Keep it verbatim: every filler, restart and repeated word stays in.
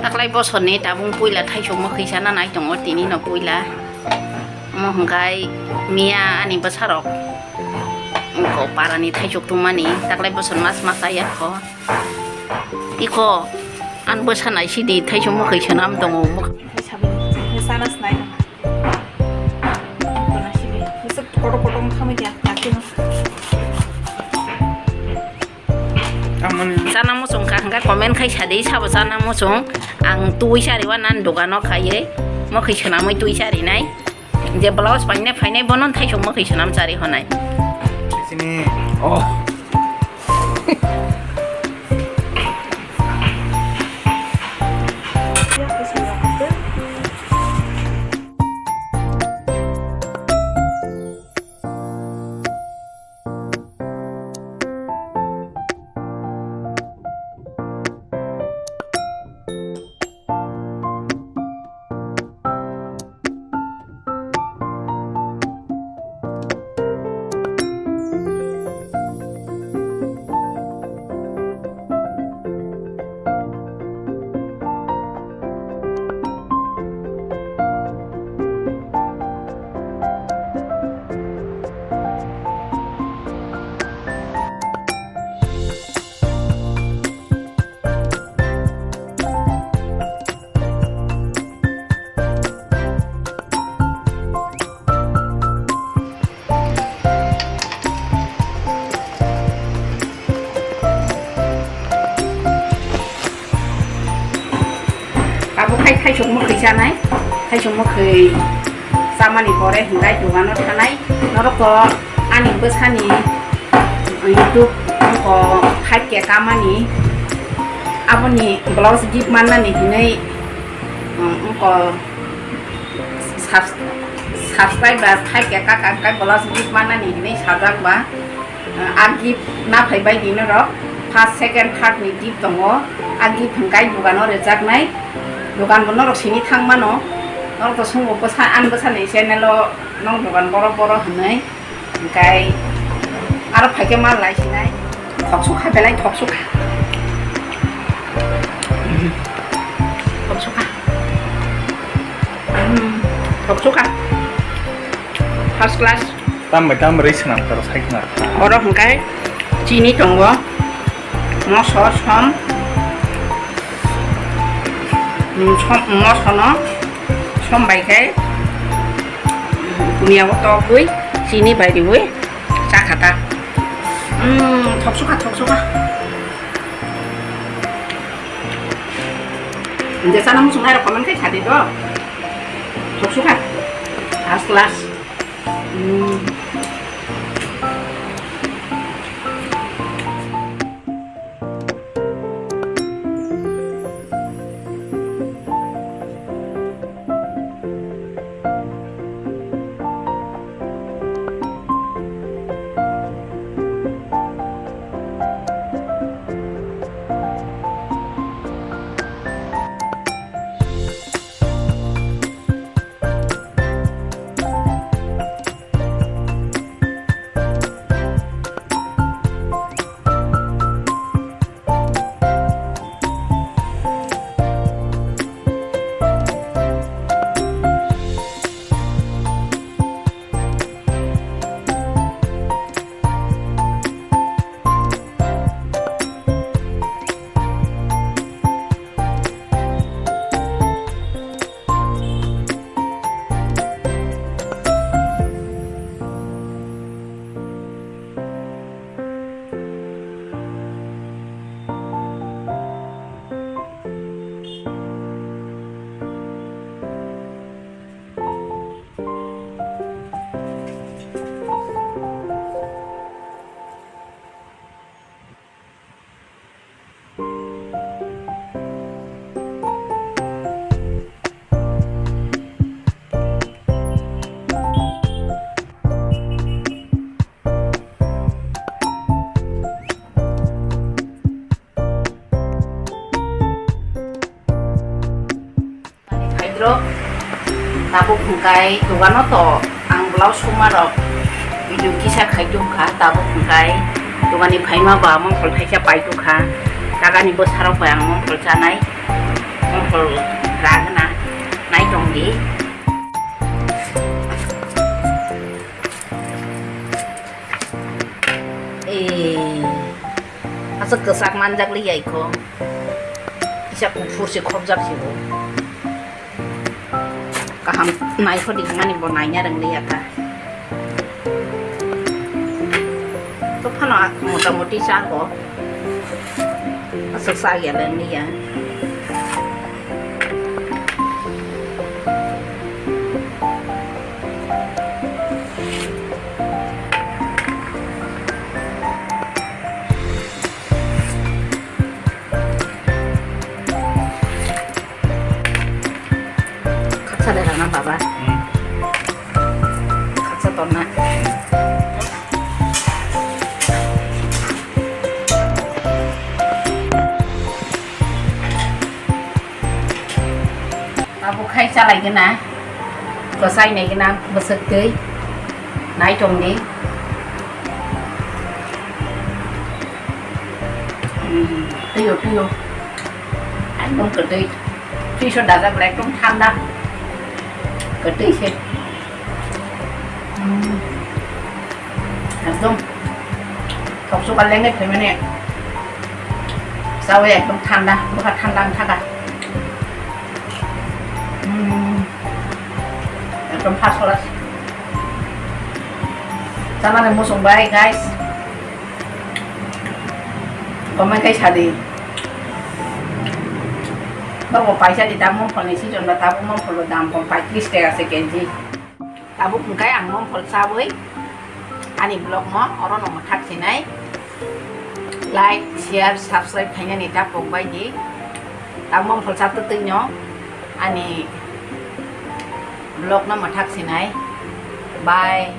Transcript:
Taklai bosorni tabung puila thaisok mwkhwi sana nai tongo, tini no puila. Omo hwnkhe miya ani bwsarok wngkha parani thaisok tongmani, taklai bosor mas mas ayakho. Ikho, an bwsa nai sidi thaisok mwkhwi swnam tongo. Sana sinai. Kono sini. Bisa kotor kotor kami dia, yakin. Tamani. Chana muchung kha hwnkha comment khai sadi, sabo chana muchung. Ang twi chari wa nan dogano khaiye. Mwkhwi swnamwi twi chari nai. Je blouse paine phainai bono thaisok mwkhwi swnam chari honai. Sini. Oh. Abo khai thaisok mwkhwi chanai, thaisok mwkhwi chamani pore hwnkhe dogano thanai. Norok to ani bwsani YouTube wngkha five K kamani, aboni blouse gift mannani hinwi wngkha. Subs-, subscribe ba five K kaka hwnkhe blouse gift mannani hinwi sajak ba. Ah, gift na phaibai di norok, first, second, third ni gift tongo. Ah, gift hwnkhe dogano rwjaknai, dogan bo norok sini thang mano. Norok to swngo bwsa, ani bwsani channel o nong dogan boro boro hinwi, hwnkhe aro phaikhe mal lai sinai. Thok sukha belai thok sukha. Thok sukha. Hmm, thok sukha. First class. Tam bai tam rwi swnam karo sai khna. Oro hwnkhe chini tongo. Moso som. Hmm, som, moso no som bai khe kuniya o tokwi chini bai riwi chakha ta. Hmm, thok sukha, thok sukha. Hwnkhe chana muchung nairok comment khai sadi do. Thok sukha. First class. Hmm. Phaidrok, tabuk hwnkhe dogano to ang blouse suma rok video kisa khai tongkha, tabuk hwnkhe dogani phaima ba mongkhol thaisa pai tongkha, tagani bwsarok bai ang mongkhol chanai. Mongphol ragna nai tongdi. Eh, aswk kwchak manjak liya ikho. Kisa kuphur se khobjak se bo. Kaham naikho di mani bo naina rwng liya ta. To phano motamoti chago. Aswk sa ya le liya. Khaksa de rana baba. Hmm. Khaksa torna. Abo khai chalai gana, kwchai nai gana bwswk twi nai tongdi. Hmm, twiyo, twiyo. Ekdom kwtwi. Fridge-o dajak le ekdom thanda. Kwtwi se. Hmm. Ekdom thoksuka lengwi phaimani. Chawi ekdom thanda, bwkha thanda wngkha da. Hmm. Ekdom first class. Chanani muchung bai, guys. Comment khai sadi. Bobo paisa di, tabuk mongpholni season ba, tabuk mongpholbo dam kom, paitris taka se K G. Tabuk hwnkhe ang mongphol chawi ani vlog no oro no mwthak sinai. Like, share, subscribe khainani ta pok bai di. Tabuk mongphol cha twtwi no ani vlog no mwthak sinai. Bye.